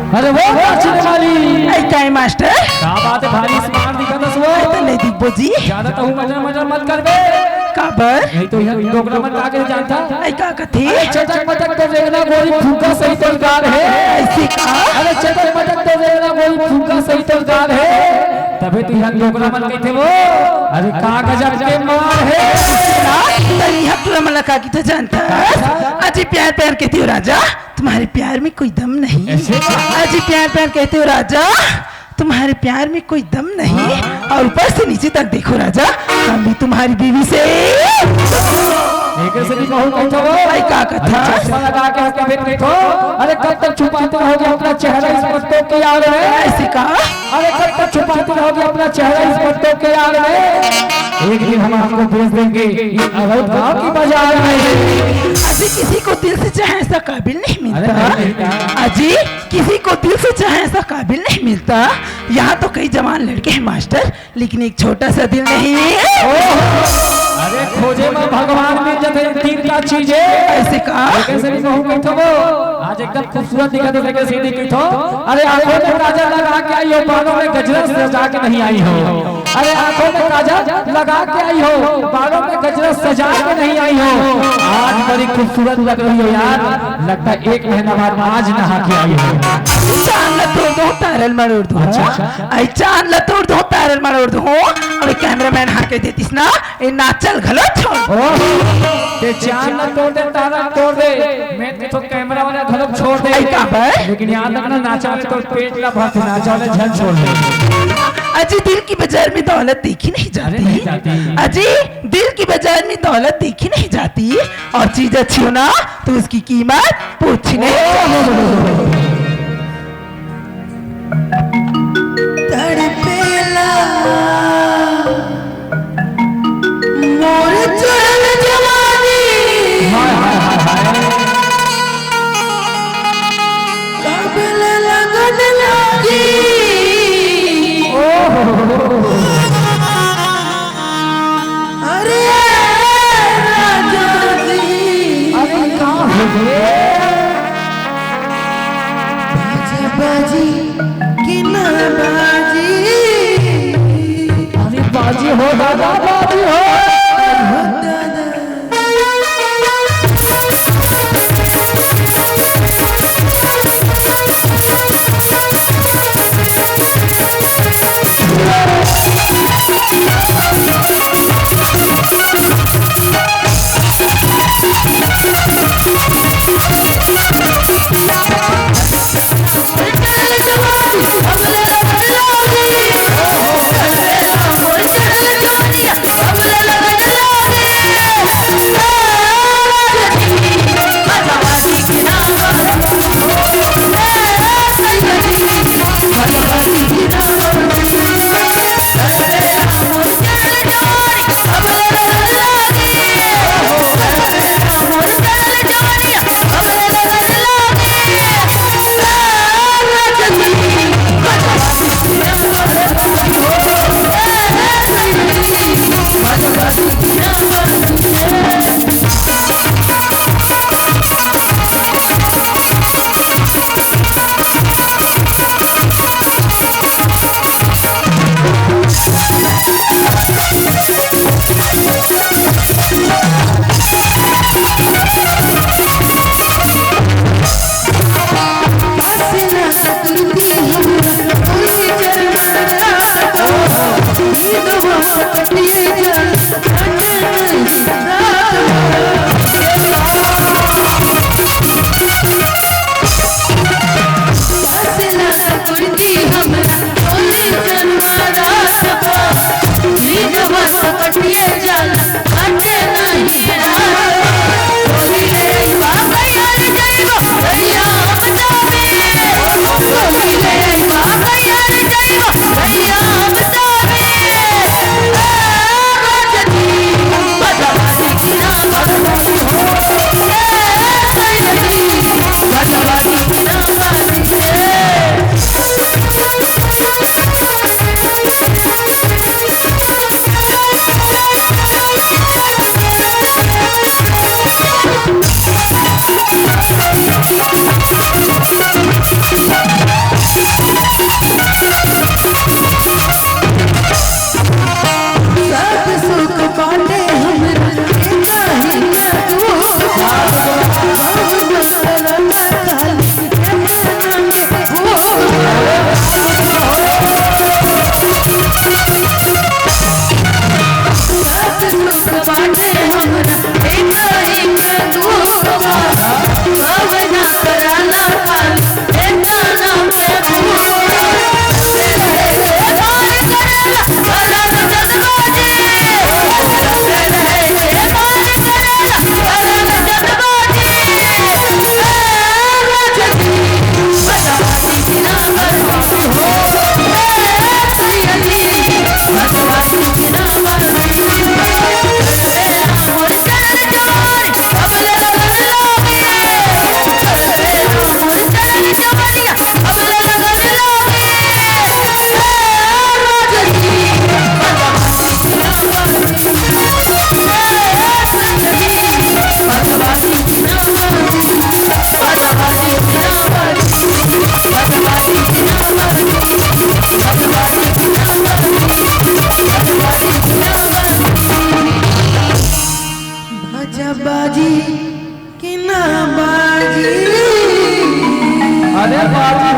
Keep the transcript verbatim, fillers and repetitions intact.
अरे वो नाचने वाली। ऐ काय मास्टर? का बात है, भारी smart दिखत हस वो। ऐ तो नहीं दिखबो जी। ज्यादा तहूँ मटर मटर मत करबे। काबर? नहीं तो यह डोकरा मन का के जानता। ऐ का कथे? अरे चटक मटक तो रेंगना गोरी फुग्गा सही तोर गाल हे। ऐसे का? अरे चटक मटक तो रेंगना गोरी फुग्गा सही तोर गाल हे। तभे तो यह डोकरा मन कथे वो। अरे का गजब के मार हे। ना, तनी हक टुरा मन ला का कथे जानता। अजी प्यार प्यार कथे हो राजा। तुम्हारे प्यार में कोई दम नहीं। ऐसे का? अजी प्यार प्यार कथे हो राजा, तुम्हारे प्यार में कोई दम नहीं। हाँ। और ऊपर से नीचे तक देखो राजा, हम भी तुम्हारी बीवी से। एकर से भी कहूँ कथो वो। भाई का कथा? अरे चश्मा लगा के हंस के फिर देखो। अरे कब तक छुपाते रहोगे अपना चेहरा इस पत्तों की आड़ में? ऐसे का? अरे कब तक छुपाते रहोगे अपना चेहरा इस पत्तों की आड़ में? एक दिन हम आपको बेच देंगे इस अरौद गांव की बाजार में। अजी किसी को दिल से चाहे ऐसा काबिल नहीं मिलता। अरे नहीं मिलता। अजी किसी को दिल से चाहे ऐसा काबिल नहीं मिलता। यहाँ तो कई जवान लड़के हैं मास्टर, लेकिन एक छोटा सा दिल नहीं। अरे खोजे में भगवान मिल जाते हैं तीन का चीजें। ऐसे का? कैसे भी कहूँ कथो वो। आज एकदम खूबसूरत दिखत हो, लेकिन सीधी कथो। अरे आंखों में काजल लगा के आई हो, बालों में गजरा सजा के नहीं आई हो। अरे आंखों में काजल लगा के आई हो, बालों में गजरा सजा के नहीं आई हो। आज बड़ी खूबसूरत लग रही हो यार, लगता है एक महीना बाद आज नहा के आई हो। चांद ला तोड़ दूं, तारा ला मरोड़ दूं। अच्छा। ऐ चांद ला तोड़ दूं, तारा ला मरोड़ दूं। अबे cameraman हा कहि देतिस ना, ए नाचा ल घलो छोड़। ओह, ते चांद ला तोड़ दे, तारा ला तोड़ दे, मैं तो camera वाला घलो छोड़ दे। ऐ काबर? लेकिन याद रखना, नाचा में तो पेट ला भर, नाचा वाला झन छोड़ दे। अजी दिल की बाजार में दौलत देखी नहीं जाती। अरे नहीं जाती। अजी दिल की बाजार में दौलत देखी नहीं जाती, और चीज अच्छी हो ना तो उसकी कीमत पूछी नहीं जाती। तड़पेला मोर चढ़ल जवानी। हाय, हाय, हाय, हाय। कब ले लगन लागी। ओहो। अरे राजा जी। अरे का हो गे? बाजा बाजी कि ना बाजी? अरे बाजी हो दादा, बाजी हो। हो दादा। बाजा बाजी कि ना बाजी। अरे बाजी